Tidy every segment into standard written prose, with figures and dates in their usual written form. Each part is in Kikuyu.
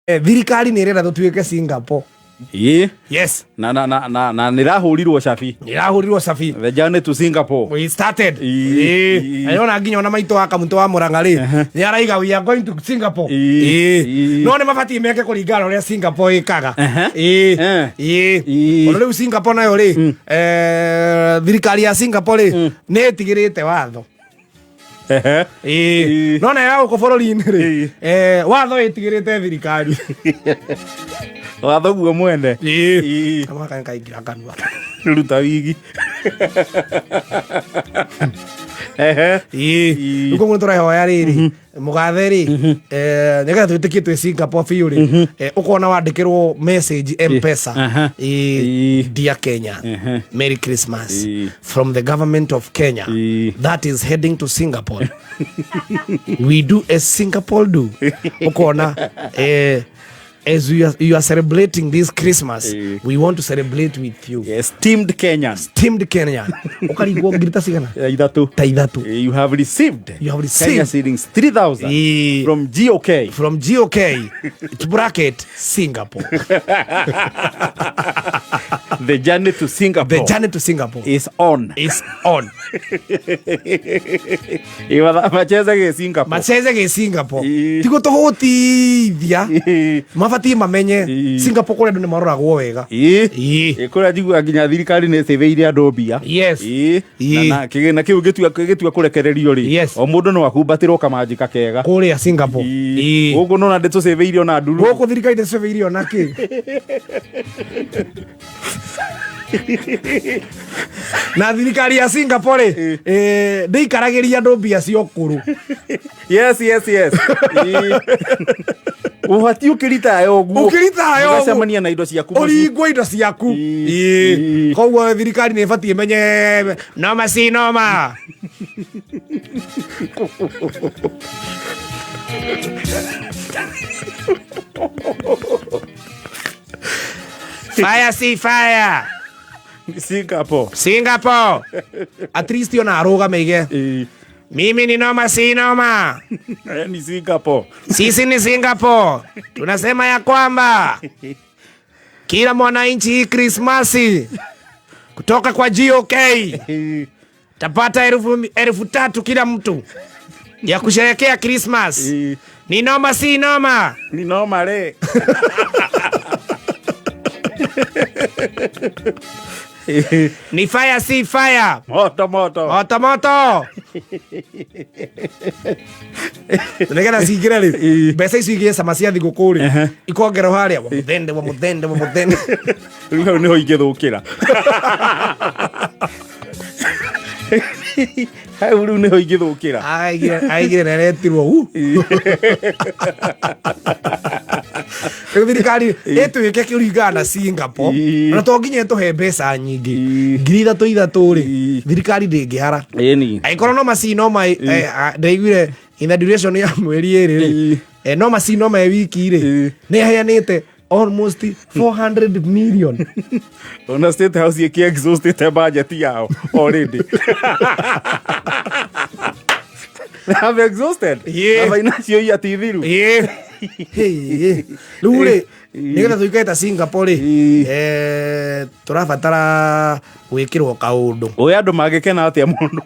Thirikari nä ĩrenda tũtuĩke Singapore. Ĩ. Yes. Na nä rahå cabi. Nä ĩrahũrirwo cabi. The journey to Singapore. We started. Ĩ. Ĩ. Na nĩrona nginya ona maitũ wa kamutũ wa Murang'a rĩ, nĩ araiga we are going to Singapore. Ĩ. Ĩ. Ĩ. No nĩ mabatiĩ meke kũringana na ũrĩa Singapore ĩkaga. Ĩ. Ĩ. Ĩ. Ona rĩu Singapore nayo rĩ, thirikari ya Singapore rĩ, nĩ ĩtigĩrĩte watho. Ĩĩ. Ĩĩ. No nayo ya gũkũ bũrũri-inĩ rĩ, watho ĩtigĩrĩte thirikari. Watho guo mwene. Ĩĩ. Ĩĩ. Kamwe kaingĩra kanua. Ruta wigi. Ĩĩ. Ĩĩ. Rĩu koguo nĩtũrehoya rĩrĩ mũgathe rĩ, nĩgetha twĩtĩkie twĩ Singapore biũ rĩ, ũkona wandĩkĩrwo message M-Pesa. Ĩĩ. Dear Kenya, Merry Christmas from the government of Kenya that is heading to Singapore. We do as Singapore do. Ũkona as you are celebrating this Christmas, we want to celebrate with you. Esteemed Kenyan. Esteemed Kenya. Ũkarigwo ngiri ta cigana? Ithatũ. Ta ithatũ. You have received You have received. Kenya shillings 3000 from GOK. From GOK, bracket Singapore. The journey to Singapore. The journey to Singapore is on. Is on. Macheze gä Singapore. Maceze gä Singapore. Ĩĩ. Tigo tũhũtithia. Mabatiĩ mamenye Singapore kũrĩa andũ nĩ maroragwo wega. Ĩĩ. Kå rä a njiguaga nginya thirikari nä ĩcĩvĩire andå mbia. Na kĩgĩna kĩu gĩtua kũrekererio rĩ, o mũndũ no akumbatĩrwo kamanjika kega Kũrĩa Singapore. Gũkũ nona ndĩtũcĩvĩire ona nduru. Gũkũ thirikari ndĩcĩvĩire ona kĩ. Na thirikari ya Singapore rĩ, ndĩikaragĩria andũ mbia cia ũkũrũ. Yes. Ũbatiĩ ũkĩritaya ũguo. Ũkĩritaya ũguo. Ũgacemania na indo ciaku mũciĩ. Ũringwo indo ciaku. Ĩĩ. Koguo thirikari nĩ ĩbatiĩ ĩmenye noma si noma. Fire si fire. Singapore. Singapore. At least ona arũgame ige. Mimi ni noma si noma. Haya ni Singapore. Sisi ni Singapore. Tunasema ya kwamba kila mwananchi hii Krismasi kutoka kwa GOK tapata 3000 kila mtu ya kusherehekea Christmas. Ni noma si noma? Ni noma re. Ni fire si fire? Moto moto. Moto moto. Nĩgetha cingĩre rĩ, mbeca icio igĩe cama cia thigũkũ rĩ, ikongerwo harĩa wa mũthende wa mũthende wa mũthende. Rĩu hau nĩho ingĩthũkĩra. Hau rĩu nĩho ingĩthũkĩra. Aigire na aretirwo u rĩu thirikari ĩtuĩke kũringana na Singapore. Na to nginya ĩtũhe mbeca nyingĩ, 3000 ithatũ rĩ, thirikari ndĩngĩhara. Ĩni. Angĩkorwo no macino ma ndaiguire in the duration ya mweri ĩrĩ rĩ, no macino ma wiki rĩ, nĩ aheanĩte almost 400 million. Ona State House ĩkĩ exhaustĩte budget yao already. They have exhausted. Na financial year ti thiru. Ĩĩ. Ĩĩ. Rĩu rĩ, nĩgetha tũikare ta Singapore rĩ, tũrabatara gwĩkĩrwo kaũndũ. Ũyũ andũ mangĩkena atĩa mũndũ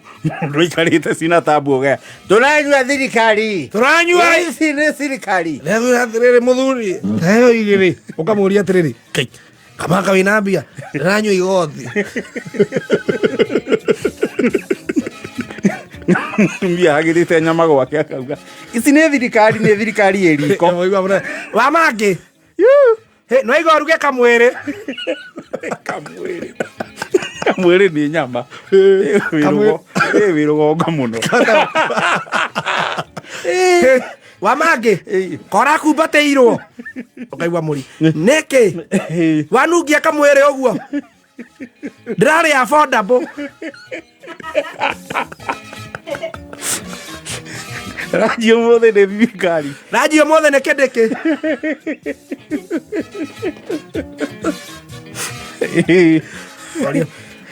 aikarĩte cina tambu ũgea tũranyua thirikari. Tũranyua. Ici nĩ thirikari. Rĩu atĩrĩrĩ mũthuri heo igĩrĩ ũkamũria atĩrĩrĩ, "Kai, kamaka wĩna mbia ndĩranyua igoti." Mũtumia agĩrĩte nyama gwake akauga ici nĩ thirikari, nĩ thirikari ĩ riko. Waigua mũno, wa mangĩ no igua ũruge kamwĩrĩ. Kamwĩrĩ, kamwĩrĩ nĩ nyama. Ĩ wĩ rũgongo mũno. Hey, wa mangĩ kora kumbatĩirwo ũkaigua mũri nĩkĩ wanungia kamwĩrĩ ũguo ndĩrarĩ affordable. Ranji ũmũthĩ nĩ thirikari. Ranji ũmũthĩ nĩ kĩndĩkĩ.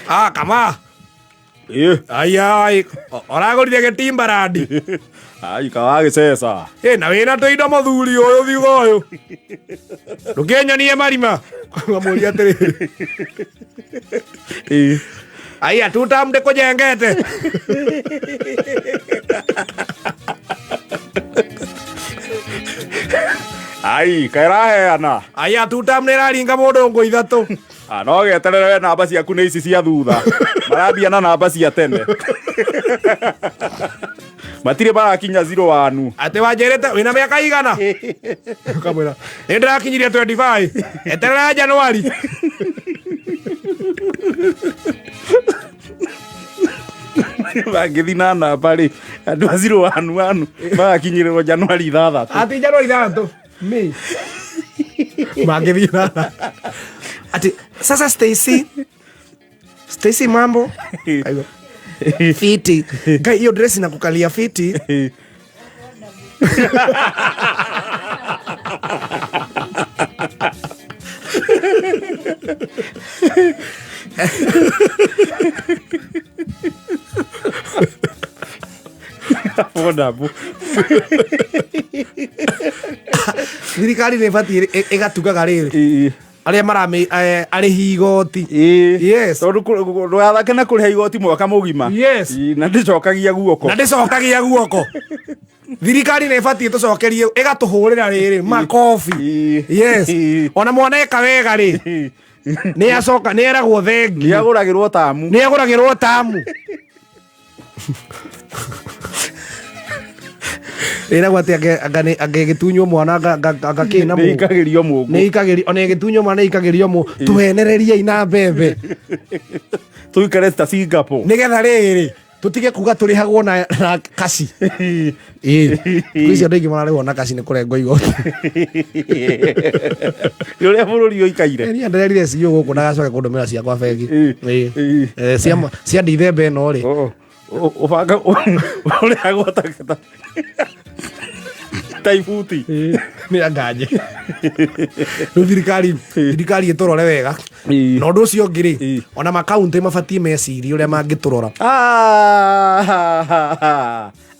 Ah, kama. Ayai, ũragũrire gĩtimbarandi. Ai kawagĩceca. Ĩ, na wĩna tũindo mũthuri ũyũ thutha ũyũ ndũkĩnyonie marima ngamũria atĩrĩrĩ Ĩĩ. Aya tutam ndĩkũjengete. Ai kaĩraheana. Aya tutam nĩraringa mũndũ ngũ ithatũ. Ah, no geterere we namba ciaku nĩ ici cia thutha marambia na namba cia tene matirĩ marakinya zero wanu. Atĩ wanjĩrĩte wĩna mĩaka igana ũkamwĩra nĩ ndĩrakinyirie 25 eterera Januari. Mangĩthi na namba rĩ, andũ a zero wanu wanu magakinyĩrĩrwo Januari 6. Atĩ Januari 6 May mangĩthiĩ na atĩ sasa Stacy Stacy mambo. Aigua. Fiti ngai hiyo dress inakukalia fiti. Affordable. Thirikari nä batiä ĩgatugaga rĩrĩ Ĩĩ. arĩa maramĩ arĩhi igoti. Ĩĩ. Yes. Tondũ ndũgathake na kũrĩha igoti mwaka mũgima. Yes. Ĩĩ, na ndĩcokagia guoko. Na ndĩcokagia guoko. Thirikari nä ĩbatiĩ tũcokerie ĩgatũhũrĩra rĩrĩ makobi. Ĩĩ. Yes. Ĩĩ. Ona mwana eka wega rĩ, Ĩĩ. nĩ acoka nĩ eragwo thengiũ. Nĩ agũragĩrwo tamu. Nĩ agũragĩrwo tamu. Ĩragwo atĩ angĩgĩtunywo mwana anga kĩ na Nĩ mũũ. ikagĩrio mũngũ. Nĩ ikagĩrio ona ĩgĩtunywo mwana nĩ ikagĩrio mũ tũhenereriei na mbembe. Tũikare ta Singapore. Nĩgetha rĩrĩ tũtige kuga tũrĩhagwo na kaci. Ĩĩ. Kwĩ icio andũ aingĩ mararĩhwo na kaci nĩ kũrengwo igoti. Nĩ ũrĩa bũrũri ũikaire. Niĩ ndererire CEO gũkũ na gacoke kũndũmĩra ciakwa bengi. Ĩĩ. Ĩĩ. Ĩĩ. Cia ndithemba ĩno rĩ. Oo. Ũbanga ũrĩhagwo ta ibuti. Nĩ anganje. Rĩu thirikari ĩtũrore wega. Ĩĩ. Na ũndũ ũcio ũngĩ rĩ, Ĩĩ. ona makaũntĩ mabatiĩ mecirie ũrĩa mangĩtũrora. Ah.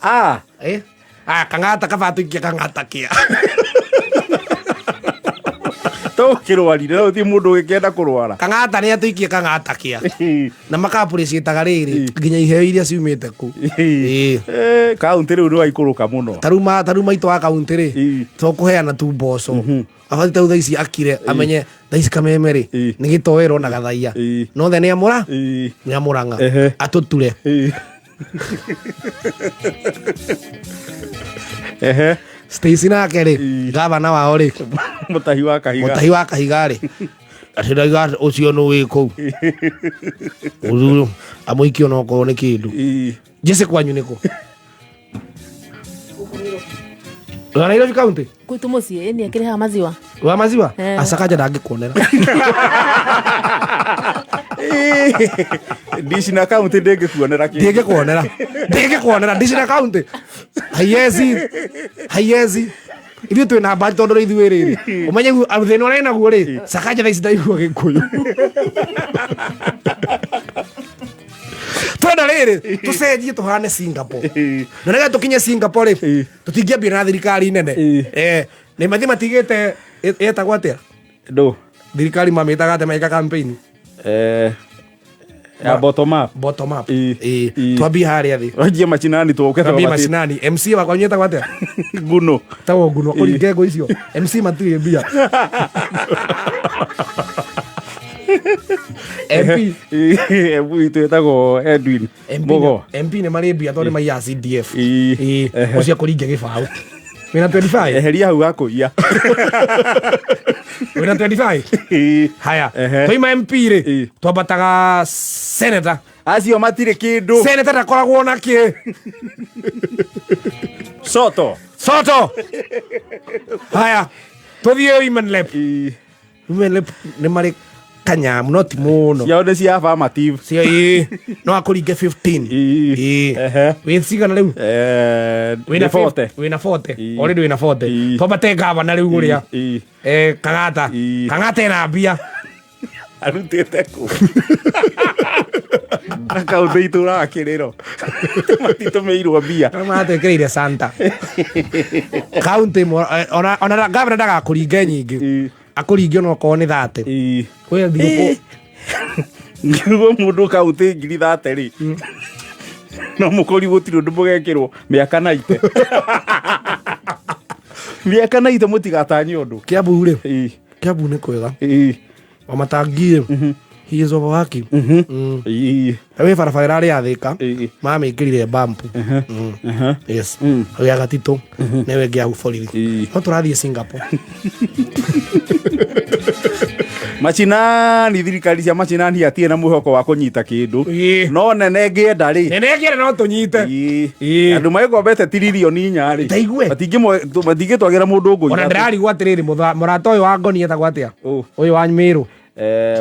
Ah. Eh? Ah, kang'ata kaba tũikie kang'ata kĩa. To kĩrwarire no ũthiĩ mũndũ ũgĩkĩenda kũrwara. Kang'ata nĩ atũikie kang'ata kĩa. Na maka-appreciate-aga rĩrĩ nginya iheo iria ciumĩte kũ. Ĩĩ. Eh, kaũntĩ rĩu nĩ waikũrũka mũno. Tarĩu tarĩu maitũ wa kaũntĩ rĩ, Ĩĩ. to kũheana tu mboco. Abati tarĩu thaa ici akire amenye thaa ici kameme rĩ, Ĩĩ. nĩ gĩtoero na gathaia. Ĩĩ. No the nĩ amũra? Ĩĩ. Nĩ amũrang'a. Ehe. Atũture. Ĩĩ. Ehe. Stacy nake rĩ, Ĩĩ. gavana wao rĩ, Mũtahi wa kahiga. mũtahi wa kahiga rĩ, atĩ ndauga ũcio nũ wĩ kũu. Ũthuro amũikie onokorwo nĩ kĩndũ. Ĩĩ. Jesse kwanyu nĩ kũ? Wa Nairobi County? Kwitu muciĩ ĩni akĩrĩhaga maziwa. Wa maziwa? Eh. Asakaja ndangĩkuonera. Ndici na kaunti ndĩngĩkuonera kĩndũ. Ndingĩkuonera. Ndingĩkuonera Ndicina County. Haiezi. Haiezi. Ithuĩ twĩ na mbati tondũ rĩ ithuĩ rĩrĩ. Ũmenye thĩna ũrĩa naguo rĩ, Sakaja thaa ici ndaigua Gĩkũyũ. Twenda rĩrĩ, tũcenjie tũhane Singapore. Na nĩgetha tũkinye Singapore rĩ, tũtingĩambia na thirikari nene. Ĩĩ. Nĩ mathi matigĩte ĩtagwo atĩa? Ndũ. Thirikari mamĩtaga atĩa magĩka campaign? Ya bottom up. Bottom up. Ĩĩ. Ĩĩ. Ĩĩ. Twambie harĩa thĩ. Wanjie macinani tũke Twambie macinani. MC wakwa nyetagwo atĩa? Nguno. Tagwo nguno. Ũringe ngũ icio. MC matirĩ mbia. MP. MP witũ ĩtagwo Edwin MP Mugo. MP nĩ marĩ mbia tondũ nĩ maiyaga CDF. Ĩĩ. Ĩĩ. Ehe. Ũcio kũringia gĩbaũ. Wĩna 25? Eheria hau gakũiya. Wĩna 25? Ĩĩ. Haya. Ehe. Twaima MP rĩ, Ĩĩ. twambataga senator. Acio matirĩ kĩndũ. Senator ndakoragwo na kĩ. Soto. Soto. Haya. Tũthiĩ women rep. Ĩĩ. Women rep nĩ marĩ kanyamu no ti mũno. Ciao nĩ cia affirmative. Cio ĩĩ. No akũringe 15. Ĩĩ. Ĩĩ. Ehe. Wĩ cigana rĩu? Wĩna Wĩna 40. Wĩna 40. Ĩĩ. Already wĩna 40. Ĩĩ. Twambate gavana rĩu ũrĩa. Ĩĩ. Kang'ata. Ĩĩ. Kang'ata ena mbia. Arutĩte kũ? Na kaũndũ itũraga kĩrĩro matitũmĩirwo mbia. Maratwĩkĩrĩire Santa kaunti ĩmwe, ona gavana ndagakũringe nyingĩ. Akũringe onokorwo nĩ 30. Kwĩ thigũkũ. Ngiugo mũndũ kaũntĩ 30,000 rĩ, no mũkori gũtirĩ ũndũ mũgekĩrwo mĩaka 90, mĩaka 90 mũtigatanye ũndũ. Kiambu rĩ? Kiambu nĩ kwega. Wamatangi rĩ, he is overworking. Wĩ barabara ĩrarĩ ya Thĩka. Mamĩkĩrire bampu. Yes, ya gatitũ nĩwe ĩngĩ ya borithi. No tũrathiĩ Singapore. Macinani, thirikari cia macinani hatirĩ na mwĩhoko wa kũnyita kĩndũ. No nene ngĩenda rĩ, nene ngĩenda no tũnyite. Andũ magĩkombete 4 tiririoni rĩ, Taigue. Matingĩtwagĩra mũndũ Ona ngũi. ndĩrarigwo atĩrĩrĩ, mũrata ũyũ wa ngoni etagwo atĩa? Ũ. Ũyũ wa Meru.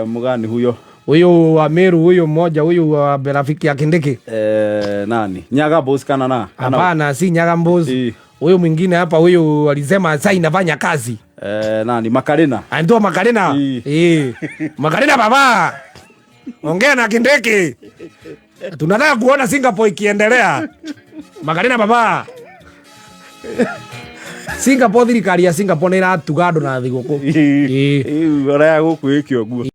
Mũgani huyo? Huyu wa Meru, huyu mmoja, huyu wa rafiki ya Kindiki. Nani, Nyaga Boss kana na kana? Hapana, si Nyaga Mbuzi. Huyu mwingine hapa, huyu alisema sasa inafanya kazi. Nani, Makarena? Anaitwa Makarena. Makarena baba, ongea na Kindiki, tunataka kuona Singapore ikiendelea. Makarena baba, Singapore, thirikari ya Singapore nĩ ĩratuga andũ na thigũkũ. Ũraya gũkũ ĩke ũguo.